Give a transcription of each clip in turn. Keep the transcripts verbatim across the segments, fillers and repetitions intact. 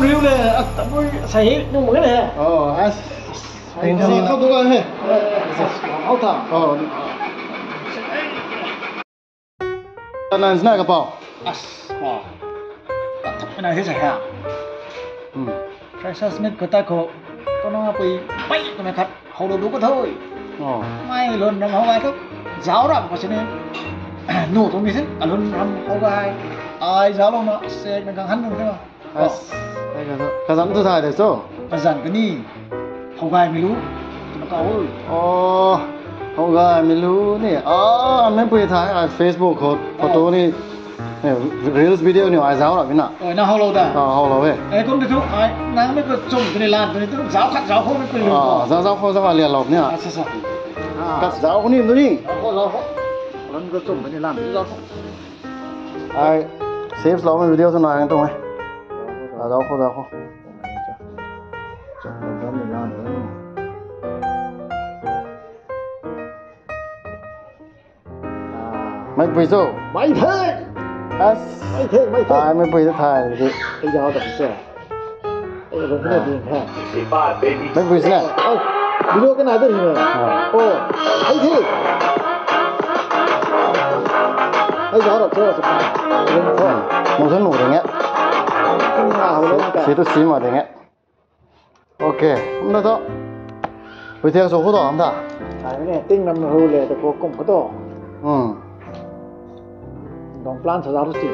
Riu le, ah, tabui sai he, nung mak ge le. Oh, as. Thank you. Khou tu ga he. Khou ta. Oh. Nan sna ka pau. As. Oh. Tat thak na he sai ha. Hmm. Freshers meet khou ta khou, kouna pui pai twmei khat how lou du ka tho. Oh. Mei lun ram how gay thu, zauc ram khou sini. Nu tuang mi sin, kalun ram how gay. Ai zauc lou na, sek na gang han nung the. As, ai ka, kazanc tu thay de cho? Kazanc kani, how gaymei lu, twna kau o. Oh, how gaymei lu ni. Ah, meipui thay, ai Facebook khou, photo ni, eh, reels video ni ai zauc rap na. Oi, na how lou da? Ah, how lou e. Eh, kum de thu, ai, nang mei khou chum kani lan, kani tu zauc khat zauc khou meipui lu. Ah, zauc, zauc khou, zauc lian lou ni. Acha, acha. Ah. Khat zauc khou ni, tu ni. Zauc khou, zauc khou. Lan khou chum kani lan, zauc khou. Ai, save loumei video tu nai tuang e. Zauc khou, zauc khou. Meipui cho? Mei the! As. Mei the, mei the. Ai, meipui ta thay di. Ai, zauc ta se. Ei, lou na ding the. Meipui sina. Ai, video kana de ni. Ah. Oh, ai the. Ai, zauc rap cho, sa pa. Lung tho. Mung san nu ding e. Kung na ho lou ta. Si tu si ma ding e. Okay, kum na tho. Pui thiak sw khou tho, am tha. Ai ne, ting nam ru le, ta khou kum khou tho. Hmm. Dong plan sa zauc ru si.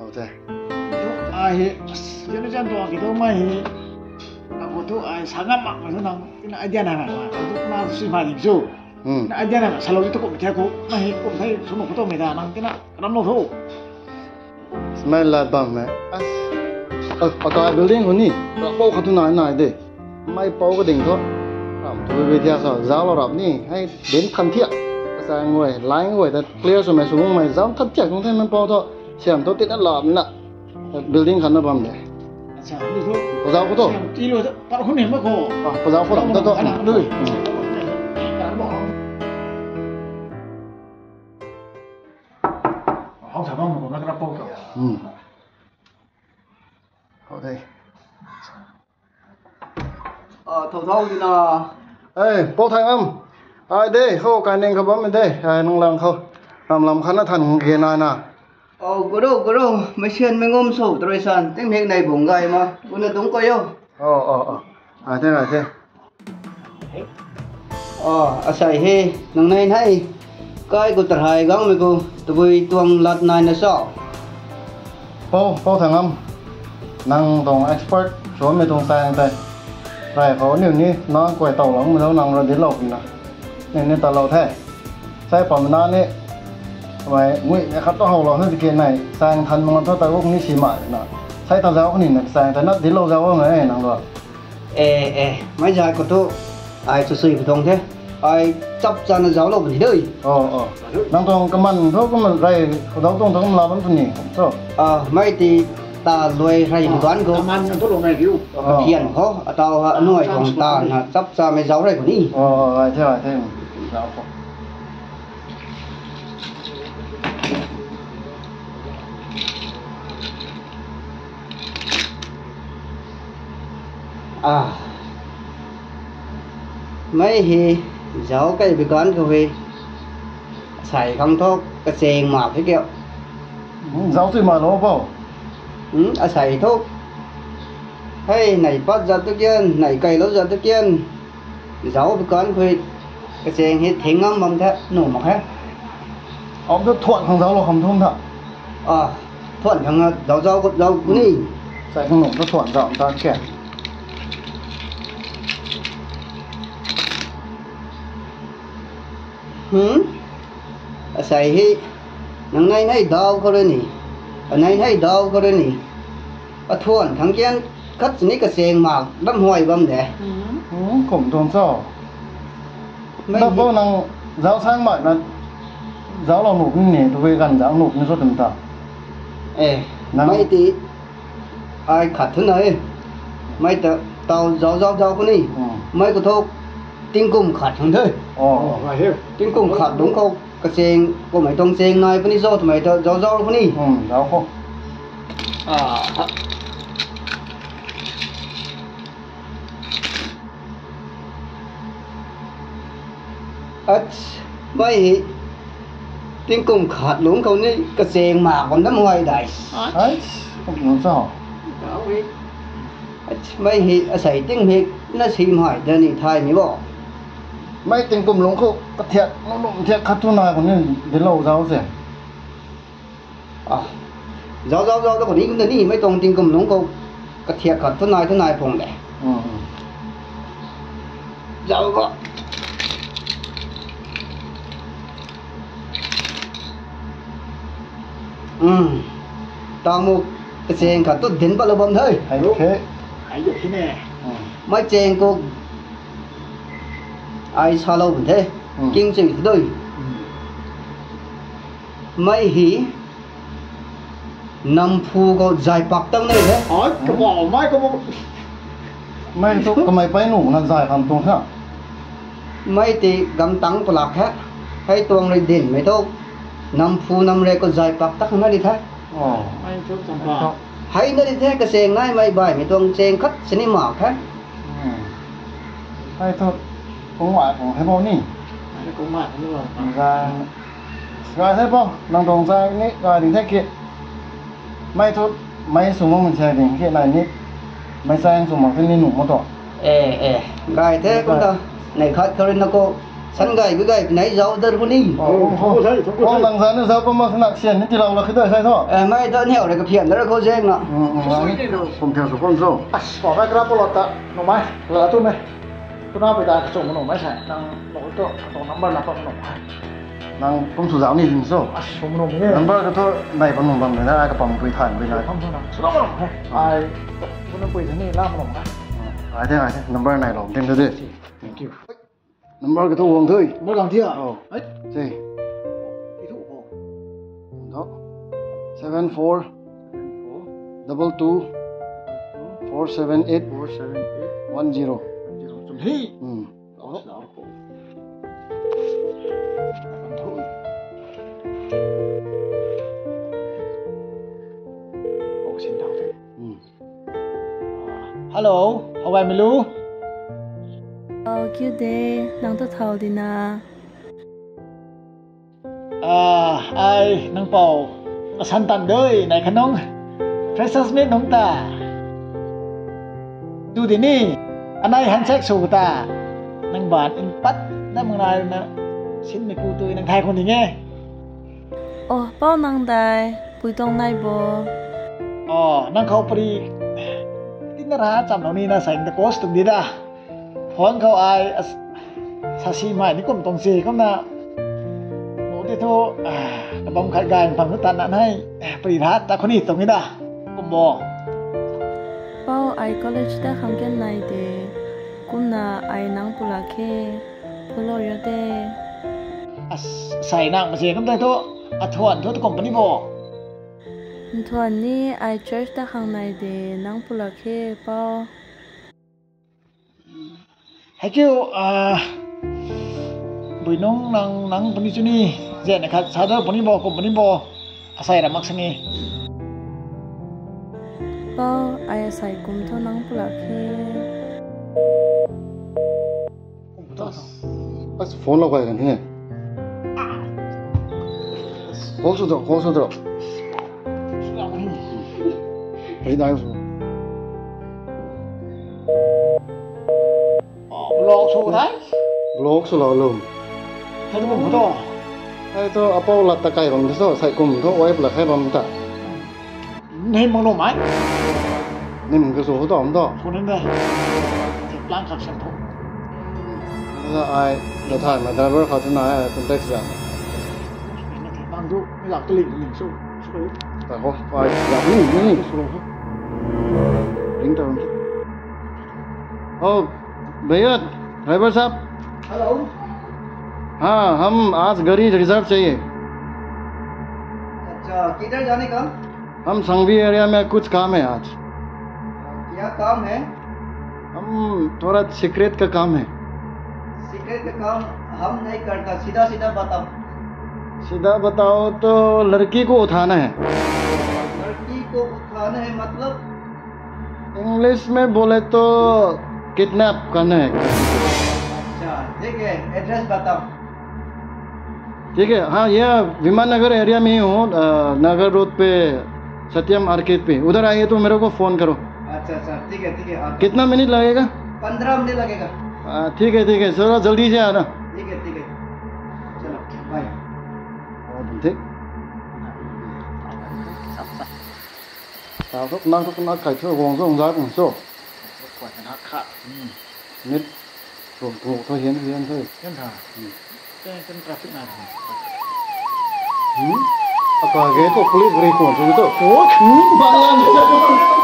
Au te. Ai he, zan zan tuang ki tu mei he. Nang khou tu ai sa ngam mak mei tu nang, tina idea na na, tu na si ma ding cho. Hmm. Na idea na, sa lou tu kum the khou, na he kum the, sw mak khou tu mei da, nang tina, ram lou tho. Smai lat bam mei. As. A, akai building khou ni, ram pou khat tu nai nai de. Mei pou ka ding tho. Ram tu bi thiak sa, zauc lou rap ni. Hei, din khan thiak. Sa ngoi, line ngoi ta clear swmei sw guang mei, zauc khan thiak tuang the mei pou tho. Siam tho tina lam na. Building khat na bam de. Acha, ni tho. Pazauc khou tho. Siam ti lou tho. Par khou ni mak khou. Ah, pazauc khou ram ta tho. Ana, lui. Hmm. How sa bam khou na ka pou tho. Hmm. How de. Ah, thou thou di na. Ei, Pou Thang Am. Ai de, khou kai ning khou bam de. Ai, nung lang khou. Ram lam khat na than hung ge nai na. Oh, guru, guru, mei sian mei ngum sw, trui san, ting hik nei bung gay ma, guna dungc koi o. Oh, oh, oh. Ai the, ai the. Oh, asei he, nang nei nei. Kai gu tarhai gangmei gu, tabui tuang lat nai na sa. Pou, Pou Thang Am. Nang tuang expert, suanmei tuang taeng tei. Rai khou niu ni, nang kuay tow langmei lou nang ra dinclou puna. Niu ni talou the. Sai pam na ni, mei, ngui, mei khat tu how lou na tiki nei, saeng than mak thu ta guk ni si ma na. Sai ta zauc ni na, saeng ta na dinclou zauc na e nang lou. E, e, mei zai khou thu, ai sw sui pu tuang the. Ai chap chana zauclou puni de. Oh, oh. Nang tuang kaman thu, kaman rey, khou dau tuang thu, kaman la bam tu ni, so. Ah, mei ti ta luai rey bu duan khou. Kaman thu lou nai diu. Oh. Pathian khou, atau ha, anuai tuang ta na chap cha mei zauc rey khou ni. Oh, oh, ai the, ai the. Zauc khou. Ah. Mei he, zauc kei bi ganv khou he. Asei khang thu, kacheng mak khe kiu. Hmm, zauc chui mak lou pou. Hmm, asei thu. Hei, nei pat zat tu kian, nei keylou zat tu kian. Zauc bi ganv khou, kacheng he thing ngam bam the, nuh mak khe. Om thu thuan khang zauclou kham thum tha. Ah, thuan khang zauc zauc khou zauc ni. Sai khang nuh thu thuan zauc ta khe. Hmm? Asei he, nang nei nei dau khou rui ni. Anei nei dau khou rui ni. Athuan khang kian khat ni kacheng mak dam huay bam de. Hmm, kum tuang cho. Mei na hi pou nang zauc sang mak na zauclou nuh ni, tabui ganv zauc nuh ni so tum ta. Eh, nang mei ti ai khat thu na e. Mei ta tau zauc zauc zauc khou ni. Hmm. Mei khou thu tingkum khat khang the. Oh. Tingkum khat dungc khou kacheng kummei tuang cheng nai puni zauc twmei ta zauc zauc khou ni. Hmm, zauc khou. Ah, Ach, mei hei tingkum khat lungc khou ni kacheng mak bam dam huay dai. Ai, kum lungc cho? Ach, mei hei asei ting hei na sim hai da ni thay ni bo. Mei tingkum lungc khou kathiak, lungc thiak khat tu nai khou ni dilou zauc se. A, zauc, zauc, zauc, da khou ni kum da ni, mei tuang tingkum lungc khou kathiak khat tu nai, tu nai pung de. Zauc ko. Tamu kacheng khat tu dinc patlou bam the. Ai the. Mei cheng khou ai salou bam the. King cheng tu dui. Mei hei namphu khou zay pak tang nei the. Mei thu kamei pei nu na zay khang tuang tha. Mei tei gamtang palak khe. Hei tuang rui dinmei thu namphu namre khou zay pak tak na di the. Hei na di the, kacheng naimei baihmei tuang cheng khat sini mak khe. Hei thu kung mai kung hei bo ni. Gay the bo, nang tuang zay ni gay ding the ki. Mei thu, mei sw makmei sa ding ki nai ni. Mei chang sw mak the ni nuh ma tu. E, e, gay the kum ta. Nei khat khou rui na khou san gay bi gay nai zauc dar khou ni. Nang zay ni zauc kum mak na sian ni tiilou la khe dai sai thu. E, mei ta niw rui kaphian dar khou zeng na. Kum thiak sw kum cho. As, pa mei kra palot ta, nuhmei, la tu mei. Tuna pui ta kachung nuhmei sa, nang nuh tu, katuang number la pat nuh he. Nang kum sw zauc ni ding cho. As, sw nuh e. Number ka thu nai pat nuh bam na, ai kapam pui than pui nai. Pam nuh na, sw nuh he. Ai, kum pui ni la nuh he. Ai the, ai the, number nai lou ding thu de. Thank you. Number ka thu guang thu. Number guang thia. Oh. Ai. Sei. Ki thu guang. Seven four double two four seven eight one zero. Chum he. Hmm. Hello, how are you? Oh, cute day. Nang tu thau di na. Ah, ai, nang pou. Kasan tan dui, nai khanung. Freshers meet nung ta. Tu di ni. Anai handshake sw ta. Nang ban in pat na mung nai na. Sin ni ku tu nang thai khun ding e. Oh, pou nang dai. Pui tuang nai bo. Oh, nang khou pari. Tin na ra cham nau ni na sai ta course tum di da. Phone khou ai, as, sasi mai ni kum tuang si, kumna. Nuh ti thu, ah, kabam khat gay phang tu tan na nai, eh, pari ra ta khou ni tuang ni da. Kum bo. Pou ai college ta khang ken nai de. Kumna ai nang pulak khe. Pulo yo de. As, sai nang ma se kum tai thu, athuan thu tu kum puni bo. Nthuan ni ai church ta khang nai de, nang pulak khe pou. Hei kiu, ah, bui nung nang, nang puni chu ni, zena khat sa da puni bo, kum puni bo, asai ra mak sini. Pou, ai asai kum thu nang pulak khe. As phone lo kai kan he. Call sw dro, call sw dro. Hei dai sw. Block sw dai? Block sw lo lo. Hei tu kum tu. Hei tu apou lat ta kai bam tu so, sai kum tu wipe la khai bam ta. Nim mang nuh mai. Nim ka sw ho ta om ta. Sw nim de. Plan khat siam tho. Na ai, na thai ma driver khat na ai contact za. Na thai bang du, ni lak tali nim sw. Sw. Ta ho, ai, za ni, ni, ni. Sw ho. Ring ta. Oh, भैया, ड्राइवर साहब। हेलो। हाँ, हम आज गाड़ी रिजर्व चाहिए। अच्छा, किधर जाने का? हम संघवी एरिया में कुछ काम है आज। क्या काम है? हम थोड़ा सीक्रेट का काम है। सीक्रेट का काम हम नहीं करता, सीधा सीधा बताओ। सीधा बताओ तो लड़की को उठाना है। लड़की को उठाना है मतलब? इंग्लिश में बोले तो किडनैप करना है। अच्छा, ठीक है, एड्रेस बताओ। ठीक है, हाँ, ये विमान नगर एरिया में ही हूँ, अ, नगर रोड पे सत्यम आर्केड पे। उधर आइए तो मेरे को फोन करो। अच्छा, अच्छा, ठीक है, ठीक है, आता हूँ। कितना मिनट लगेगा? पन्द्रह मिनट लगेगा। हाँ, ठीक है, ठीक है, थोड़ा जल्दी से आना। ठीक है, ठीक है, चलो, बाय। ठीक। Tau thu, nang thu, nang kai thu, guang thu, guang zat, guang thu. Kuat na kha. Hmm. Mit, thu, thu, thu, hian, hian thu. Hian tha. Hmm. Ken, ken traffic na thu. Hmm? Aka ge thu, police gari kuan thu thu. Oh, hmm, balan.